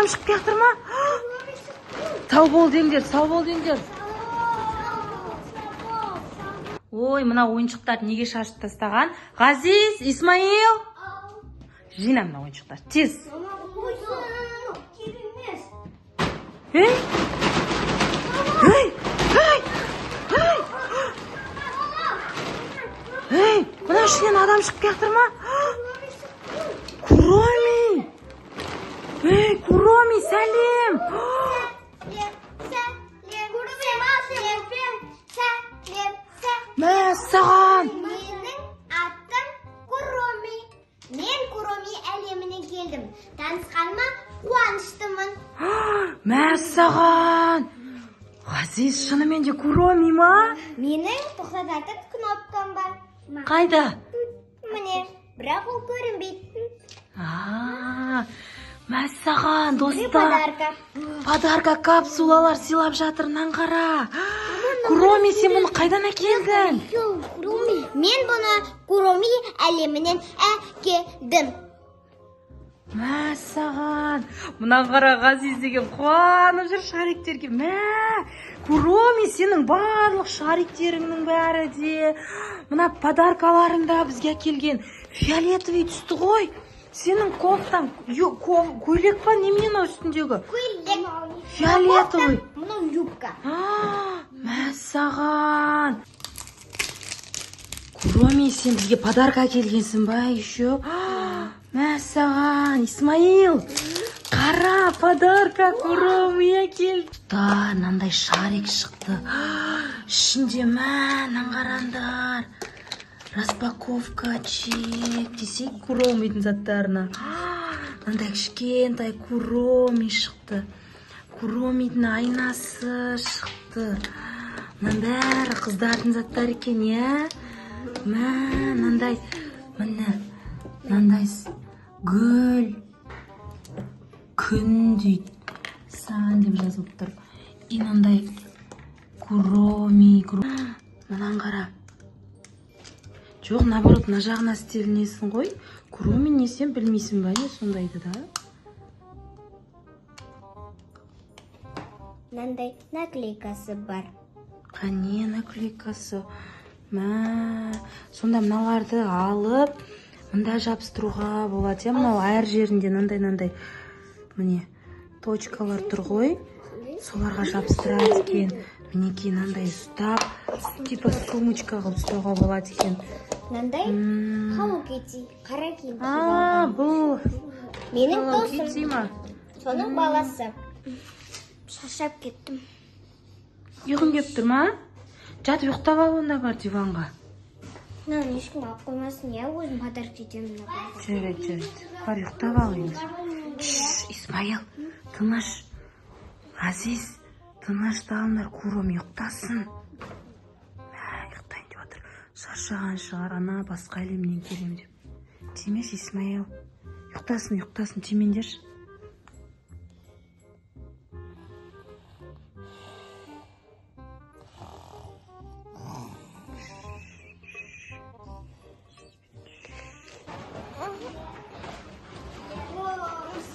адам шығып келе ма? Сау бол деңдер, сау бол деңдер. Ой, мына ойыншықтарды неге шашып тастаған? Ғазиз, Исмаил. Жина мына ойыншықтарды, тез. Ей! Ей! Ей! Ей! Ей! Мына ішінен адам шығып келе ма? Куроми! Ей, Куроми, сәлем! Мәссаған! Менің атым Куроми. Мен Куроми әлемінен келдім. Танысқаныма қуаныштымын. Мәссаған! Ғазиз, шынымен де Куроми ма? Менің тоқтататын кнопкам бар. Қайда? Міне, бірақ ол көрінбейді. Мәссаған, достар. Подарка. Подарка капсулалар сыйлап жатыр, мынаны қара. Куроми, сен бұны қайдан әкелдің? Мен бұны Куроми әлемінен әкелдім. Мәссаған. Мына қара, Ғазиз деген қуанып жүр шариктерге. Мә, Куроми, сенің барлық шариктеріңнің бәрі де, мына подаркаларың да бізге әкелген. Фиолетовый түсті ғой. Сенің кофтаң, көйлек па, немене мынау үстіндегі? Көйлек. Фиолетовый. Мынау юбка. Мәссаған. Куроми, сен бізге подарка әкелгенсің ба еще? Мәссаған, Исмаил. Қара, подарка Куроми әкелді. Да, мынандай шарик шықты. Ішінде мә, мынаны қараңдар. Распаковка чек десек Куромидің заттарына. Мынандай кішкентай Куроми шықты. Куромидің айнасы шықты. Мынаның бәрі қыздардың заттары екен, иә? Мә, мынандай, міне, мынандай гүл, күн дейді, сан деп жазылып тұр. И мынандай Куроми, мынаны қара. Жоқ, наоборот, мына жағына істелінесің ғой. Куроми не сен білмейсің ба, не сондайды да? Мынандай наклейкасы бар. Қане наклейкасы? Мә, сонда мыналарды алып, мында жабыстыруға болады. Иә, мынау әр жерінде мынандай-мынандай, міне, точкалар тұр ғой. Соларға жабыстырады екен. Мінекей мынандай ұстап, типа сумочка қылып ұстауға болады екен. Мынандай Hello Kitty, қара киім киіп алған. Бұл менің Hello досым. Kitty ма? Соның баласы. Шаршап кеттім. Ұйқың келіп тұр ма? Жатып ұйықтап ал онда, бар диванға. Мынаны ешкім алып қоймасын, иә, өзім подарок етемін. Жарайды, жарайды. Бар ұйықтап ал енді. Шш, Исмаил, тыныш. Ғазиз, тынышталыңдар, Куроми ұйықтасын. Мә, ұйықтайын деп жатыр. Шаршаған шығар, ана басқа әлемнен келем деп. Тимеші, Исмаил. Ұйықтасын, ұйықтасын, тимеңдерші.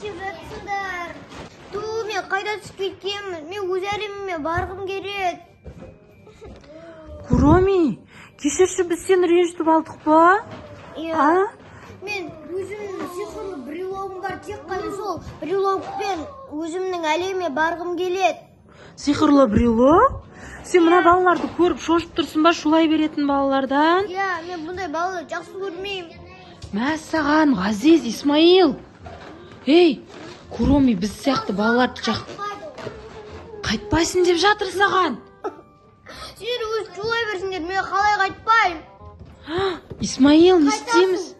Жатсыңдар. Ту, мен қайда түсіп кеткенмін? Мен өз әлеміме барғым келеді. Куроми, кешірші, біз сені ренжітіп алдық па? Иә. Мен өзімнің сиқырлы брелогым бар, тек қана сол брелогпен өзімнің әлеміме барғым келеді. Сиқырлы брелог? Сен мына балаларды көріп шошып тұрсың ба, шулай беретін балалардан? Иә, мен бұндай балаларды жақсы көрмеймін. Мәссаған, Ғазиз, Исмаил. Ей, Куроми біз сияқты балаларды қайтпайсың деп жатыр саған. Сендер өз шулай берсіңдер, мен қалай қайтпаймын? Исмаил, не істейміз?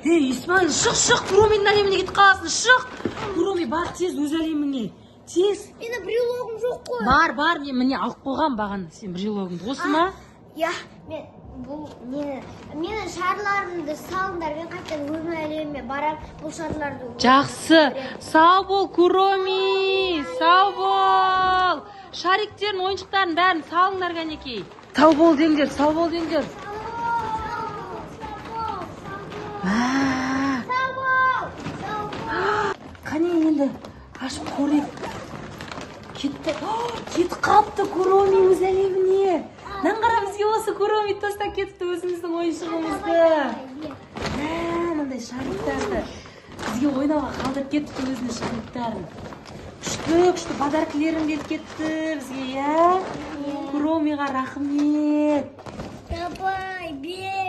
Ей, Исмаил, шық, шық, Куромидің әлеміне кетіп қаласың, шық. Куроми, бар тез өз әлеміңе. Тез. Менің брелогым жоқ қой. Бар, бар, мен міне алып қойғам бағана сен брелогыңды. Осы ма? Иә, мен бұл менің шарларымды салыңдар, мен қайтадан өз әлеміме барам, бұл шарларды. Жақсы. Сау бол, Куроми. Сау бол. Шариктерін, ойыншықтарын бәрін салыңдар кәнекей. Сау бол деңдер, сау бол деңдер. Сау бол. Сау бол. Қане енді Ашып көрейік. Кетті. О, кетіп қалыпты Куроми өз әлеміне. Мынаны қара, бізге осы Куроми тастап кетіпті өзіміздің ойыншығымызды. Мә, мынандай шариктарды бізге ойнауға қалдырып кетіпті, өзінің шариктарын. Күшті, күшті подаркілерін беріп кетті бізге, иә. Куромиға рахмет. Давай, бер.